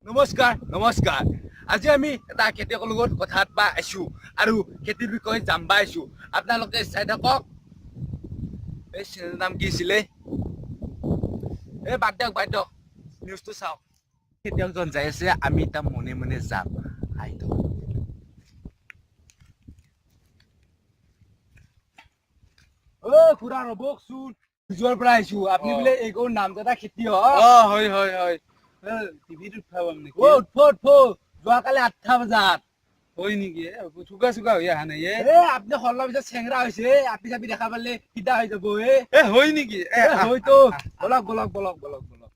নমস্কাৰ নমস্কাৰ। আজি আমি এটা খেতিয়কৰ লগত কথা পাতবা আহিছো আৰু খেতিৰ বিষয়ে জানবা আহিছো। আপোনালোকে চাই থাকক। এই চেনেলৰ নাম কি আছিলে? এই বাদ দিয়ক, বাদ দিয়ক, নিউজটো চাওক। খেতিয়কজন যাই আছে, আমি এতিয়া মনে মনে যাম। আহি থাকক। অ খুৰা, ৰ'বকচোন। যোৱাৰ পৰা আহিছো, আপুনি বোলে এইখন নামজাদা খেতিয়ক? অ, হয় হয় হয়। টিভিত উঠবা পাম নেকি? অ, উঠব উঠব। যোৱাকালি 8টা বজাত। হয় নেকি? এ, চুকা চুকা হৈ অহা নাই এ। এ, আপুনি সৰলৰ পিছত চেংৰা হৈছে, আপি চাপি দেখা পালে সিধা হৈ যাব এ। এ, হয় নেকি? এ, হয়তো। বলক বলক বলক বলক বলক।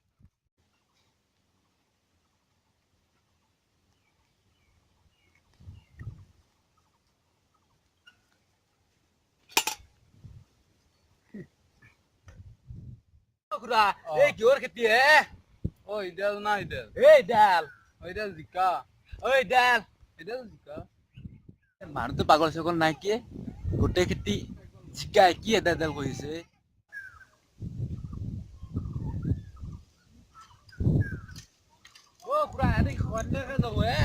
খুৰা, এই কিহৰ খেতি হে? অ, ইডাল না ইডাল? এই ডাল। অ, ইডাল জিকা। ঐ ডাল। ইডাল জিকা। মানুহটো পাগল চাগল নাই কি? গোটেই খেতি জিকাই কি এডাল এডাল কৰিছে? অ খুৰা, এনে সন্ধিয়াকে যাব হে?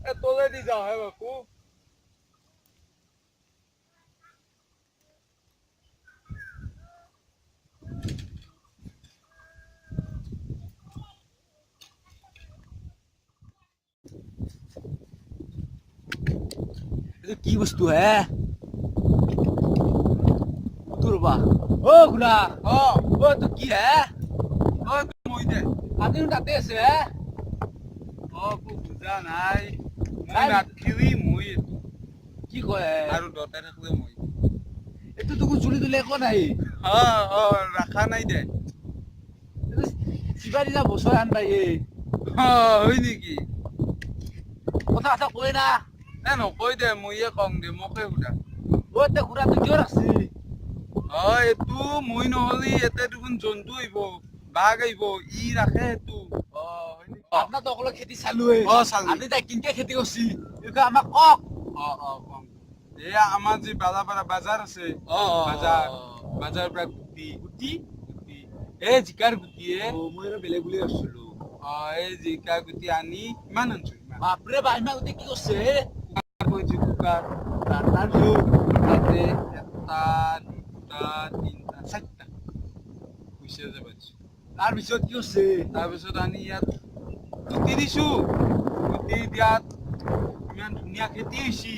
এ, তলেদি যাওঁ হে বাপু। এইটো কি বস্তু হে? তোৰ বা, অ খুৰা। অ। অ, এইটো কি হে? অ, মই দে। আপুনি তাতে আছে হে? অ, একো বুজা নাই মই। নাই। নাথিলি মই এইটো। কি কয় হে? আৰু দতে থাকিলে মই। এইটো তোক চুলি তুলি একো নাই। অ অ, ৰাখা নাই দে। এইটো চিবা দিনা বছৰ আনবা এই। অ, হয় নেকি? কথা কথা কৈ না। এ, নকৈ দে, ময়ে কং দে, মোকে সোধা। অ, তে খুৰা, তই কিয় ৰাখছি? অ, এইটো মই নহ'লে ইয়াতে দেখোন জন্তু আহিব, বাঘ আহিব, ই ৰাখে সেইটো। অ, হয় নেকি? আপোনাৰ তো অকলে খেতি চালোৱে। অ, চালি। আপুনি তাই কিনকে খেতি কৰছি, এইটো আমাক কওক। অ অ, কম। এয়া আমাৰ যি বালাপাৰা বাজাৰ আছে, অ বাজাৰ বাজাৰ পৰা গুটি। গুটি? গুটি, এই জিকাৰ গুটি এ। অ, মই আৰু বেলেগ বুলি ভাবছিলো। অ, এই জিকা গুটি আনি ইমান আনছো, ইমান। বাপৰে বা, ইমান গুটি কি কৰছে? কুকাৰ কৈছো, কুকাৰ। তাৰপিছত? তাতে এটা, দুটা, তিনটা, চাৰিটা হৈছে যে পাইছো। তাৰপিছত কি কৰছে? তাৰপিছত আনি ইয়াত গুটি দিছো। গুটি দিয়াত ইমান ধুনীয়া খেতি হৈছে,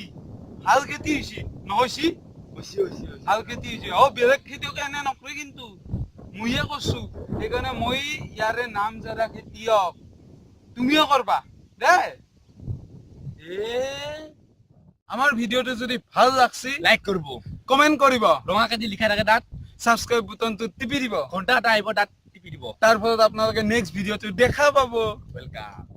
ভাল খেতি হৈছে, নহৈছি? হৈছে হৈছে হৈছে। ভাল খেতি হৈছে। অ, বেলেগ খেতিয়কে এনে নকৰে, কিন্তু ময়ে কৰছো, সেইকাৰণে মই ইয়াৰে নাম যাদা খেতিয়ক। তুমিও কৰবা দেই। এ, আমাৰ ভিডিঅ'টো যদি ভাল লাগছে, লাইক কৰিব। কমেণ্ট কৰিব। ৰঙা কাটি লিখা থাকে তাত। ছাবস্ক্ৰাইব বুটনটো টিপি দিব। ঘণ্টা এটা আহিব, তাত টিপি দিব। তাৰ ফলত আপোনালোকে নেক্সট ভিডিঅ'টো দেখা পাব। Welcome.